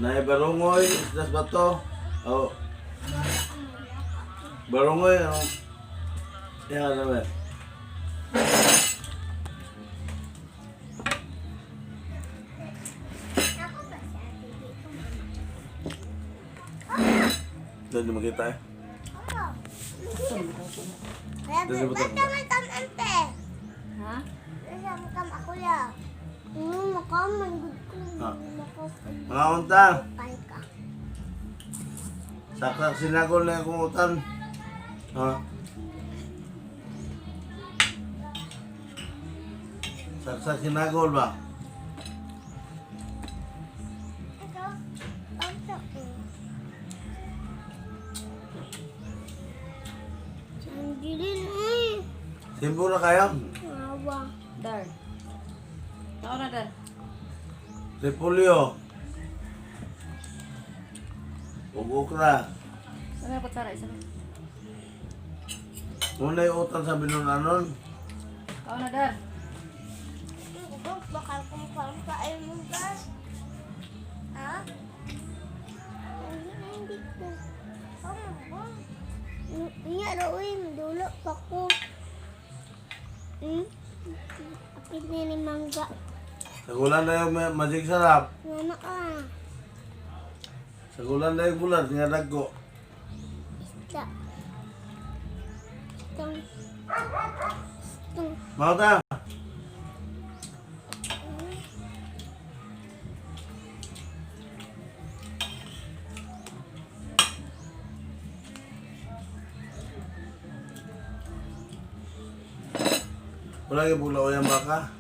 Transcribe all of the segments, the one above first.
Naay barungoy, isdas bato. Oh. Barungoy, ano? Yan, ano ba? Ako ba si Ate dito, mama? Doon, di makita eh. Oo. Dali ba Ba't naman kam ante? Ha? Kasama kam ako ya. Makaman gud ko. Ah. Mga unta, Kay ka. saksak sinagol na akong utan. Ha? Saksak sinagol ba? Ikaw, ang sa. Angelin, eh. Simbo na kayo. Awa. Dar. Tao na, Dar. Repolyo. Ug okra. Ano yung kutsara? Isa na. Muna yung utan sa binunanon. Tao na, Dar. Bakal kung kain mo ba? Ha? Hindi ko. Ano ba? Nga raw eh, dulo pa ko. Hmm? Apit na ni mangga. Sagulan na yung magic sarap. Mama ka. Sagulan na yung bulat nga dagko. Isda. Itong. Itong. Mga ta. Wala yung bulaw yung baka.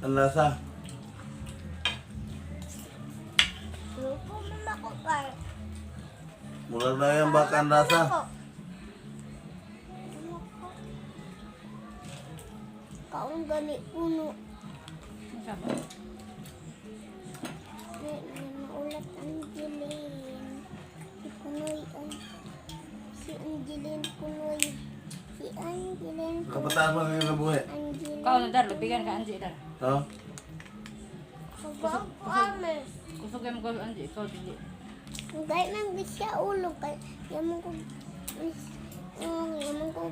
Ang lasa. Lupo mama ko pa. Murag na yung baka ang lasa. Kaon gani puno. Ano siya? Maulat Angeline. Si Punoy. Si Angeline Punoy. Si Angeline Punoy. Kapataas mo na yung buhi. Angeline. Kao na, Dar. Lupigan ka, Angie, Dar. No? Kusog kami. Kusog mo ko, Angie. Ikaw, dili. Gay man gud siya ulo kay yaman ko yaman ko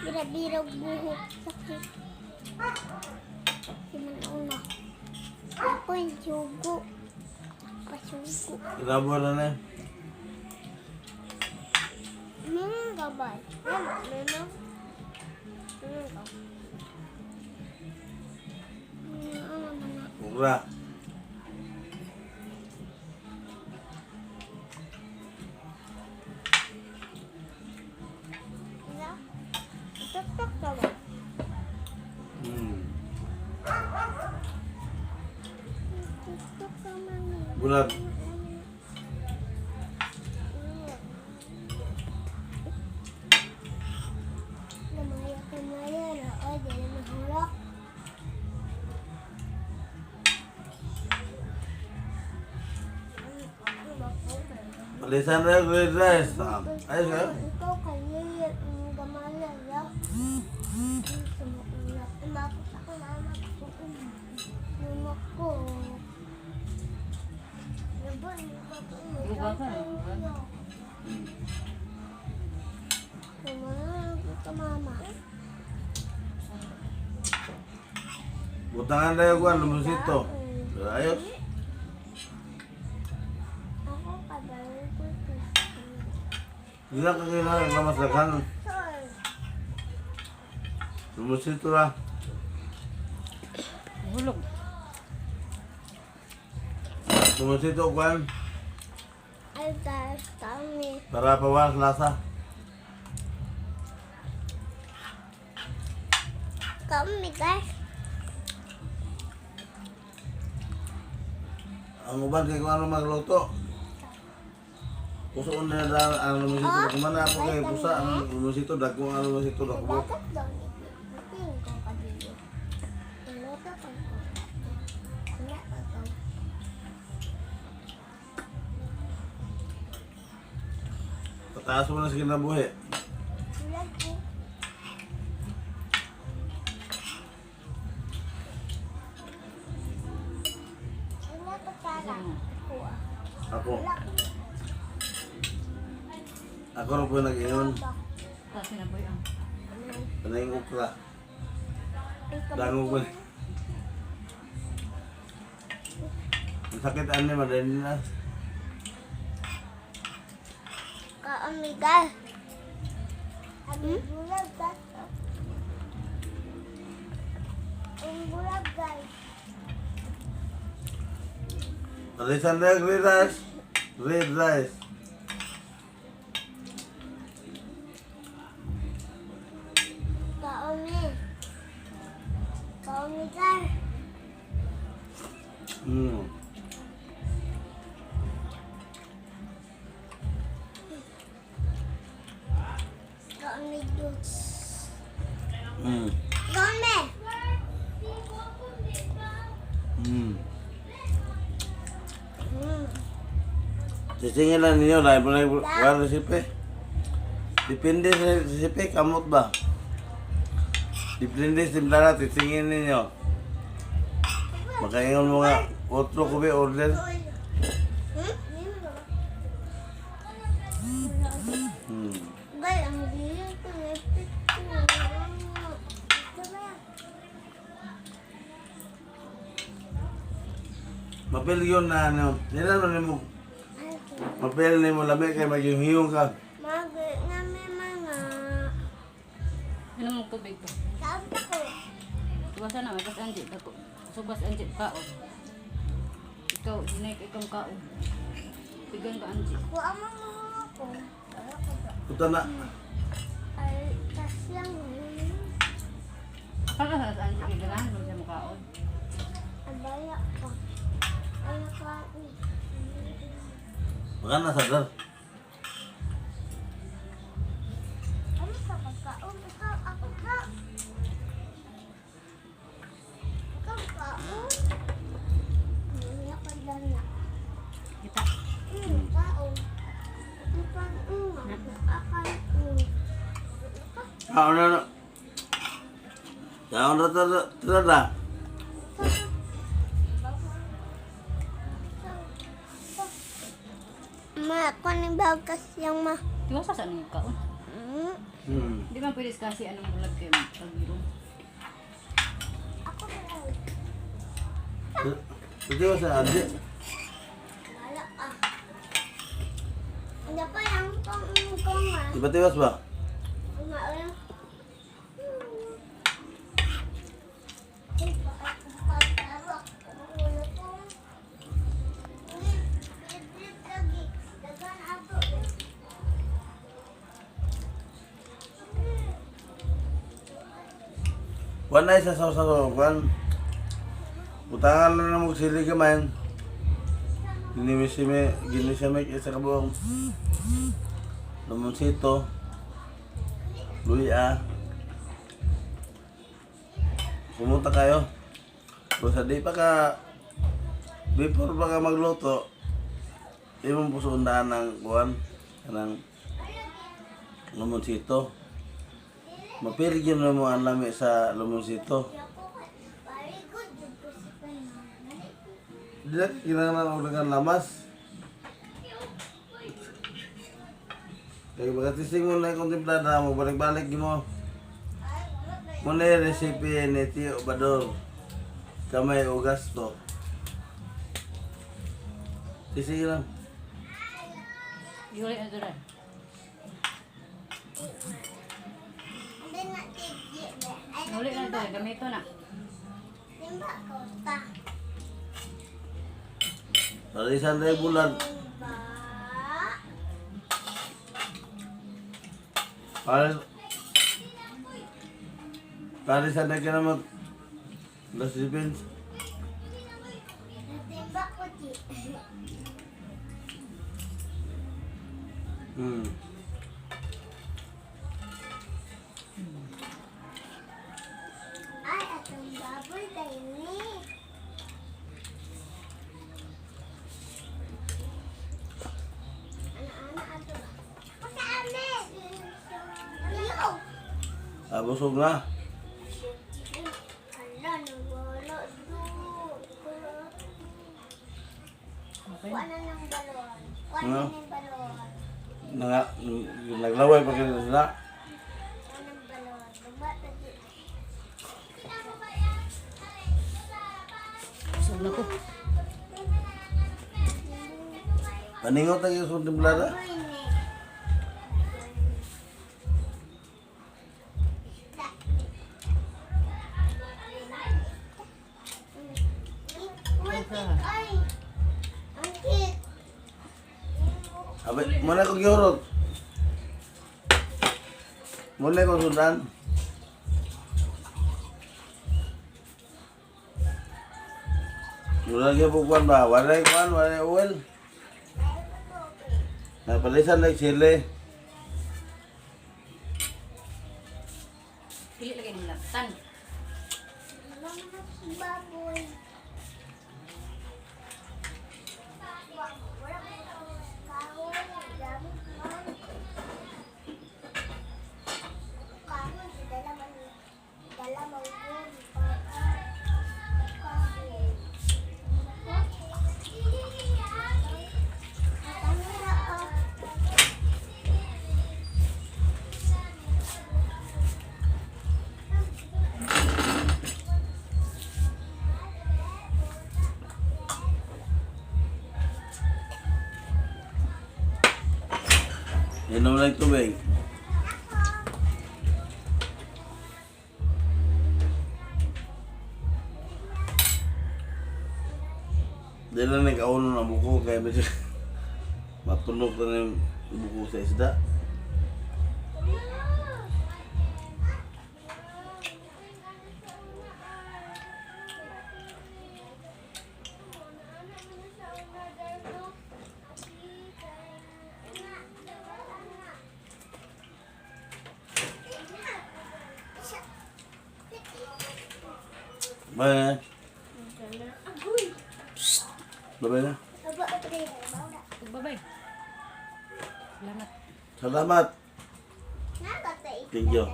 bira-bira og buhok sakit. Si man una. Ako yung sugo. Pasugo. Inabo na na eh. Meron ka ba? Meron. Meron. Meron ka. Ano man na? Mura. Wala? Ituktok ka ba? Ituktok ka mami. Bulat. Lumaya kumaya na o di na mahulok. Palisan na yung red rice. Ah, ayos kayo. Ikaw kaya ang gamala ya. Sumuulap. Umapos ako na Mama ko. Buka ka. Mama, mama. Butangan na yung kwan, lumusito. Ayos. Ako kabalo ko. Hindi lang kakailangan na mas daghan. Lumusito na. Hulog. Lumusito kwan. Ay, guys, kami. Para pawas lasa. Kami, guys. Ang uban kay kung ano magluto. Puso na na ang lumusito. Kumana ako kay pusa ang lumusito. Dagko ang lumusito. Dagko. Dagat daw ni Tingin ko kabilo. Luto ko ko. Wala ka ko. Pataas mo na sa kinabuhi. Wala ko. Kasi mo. Kuha. Ako. Wala. Ako rin po nag-iyon. Kasi na boy ang. Ano yung okra? Dangog ba? Ang sakit ani, madali na. Kaamigal. Ang bulag guys. Ang bulag guys. Alisan na red rice. Red rice. Kaami. Kaamigal. Kaamigal. Kaami. Sisingin lang ninyo dahil wala wala resipe. Depende sa resipe, kamot ba? Depende sa timplada, sisingin ninyo. Makaingon mo nga, otro ko ba order? Gal, ang gilid ko na ko. Ito ba? Mapil yun na ano, nila man nimo, Ay, mapil nimo lami kay magyung ka. Mag na may mga Ano mo tubig pa? saan ko? Tuwasan na, magas Angie. Dako. Subas Angie, kaon. Ikaw, dinay ka ikaw kaon. Pigan ka Angie. Kuha mo mga ko. Wala ko ba? Puta na. Ay, tas lang. Akala sa Angie, kay ganahan mo siya mukaon. Abaya ko. Ay, nakain. Baka na sadar. Ano sa pagkaon? Ikaw, ako ka. Ikaw, kaon. Hindi ako lang na. Kita. Kaon. Ikaw, akal. Kaon na na. Kaon na ta ta ta. Ma, ako ni bagas yung ma. Tiwasa sa anong kaon. Di man pwede kasi anong bulag kay pagiro. Ako ba? Pwede ba sa adi? Wala ka. Hindi pa yung kong kong ah. Iba tiwas ba? Maolang. Wala sa saw-saw kwan. Butangan lang na magsili ka man. Ginimisime, ginisime isa ka buong lumonsito, luya. Pumunta kayo. Basta di pa ka, before pa ka magluto, imong puso ng kuan, kanang lumonsito. Mapili yun na mo ang lami sa lumonsito. Di na kinahanglan og daghang lamas. Kaya pagkatising mo na yung timplada mo, balik-balik mo. Muna yung recipe ni Tio Bador. Kamay o gasto. Tising lang. Yuri na dura. Uli na dura, gamito na. Talisan na yung bulan. Pares. Talisan na ka naman. Las Philippines. Ay, atong baboy tayo ni. Ano, ano, ato ba? Ako sa amin! Ayaw! Ah, busog na. Hala, nawala doon. Okay. Kuha na ng balon. Kuha Ano? na ng balon. Nga, naglaway pa kayo sila. Kuha ng balon. Bumata di. Busog na ko. Paningot ang iyong kontemplada. Agoy ni. Uy, cake ay. Ang cake. Abi, muna ko gihurot. Muna ko sundan. Muna gyud po kuan ba? Walay kuan, walay oil. Napalisan lang sili. Dili lagi nila. Tan. Baboy. Inom lang tubig. Di lang nag-auno na buko kaya medyo matunog na yung buko sa isda. Bye. Bye na. Bye-bye. Salamat. Salamat. Thank you.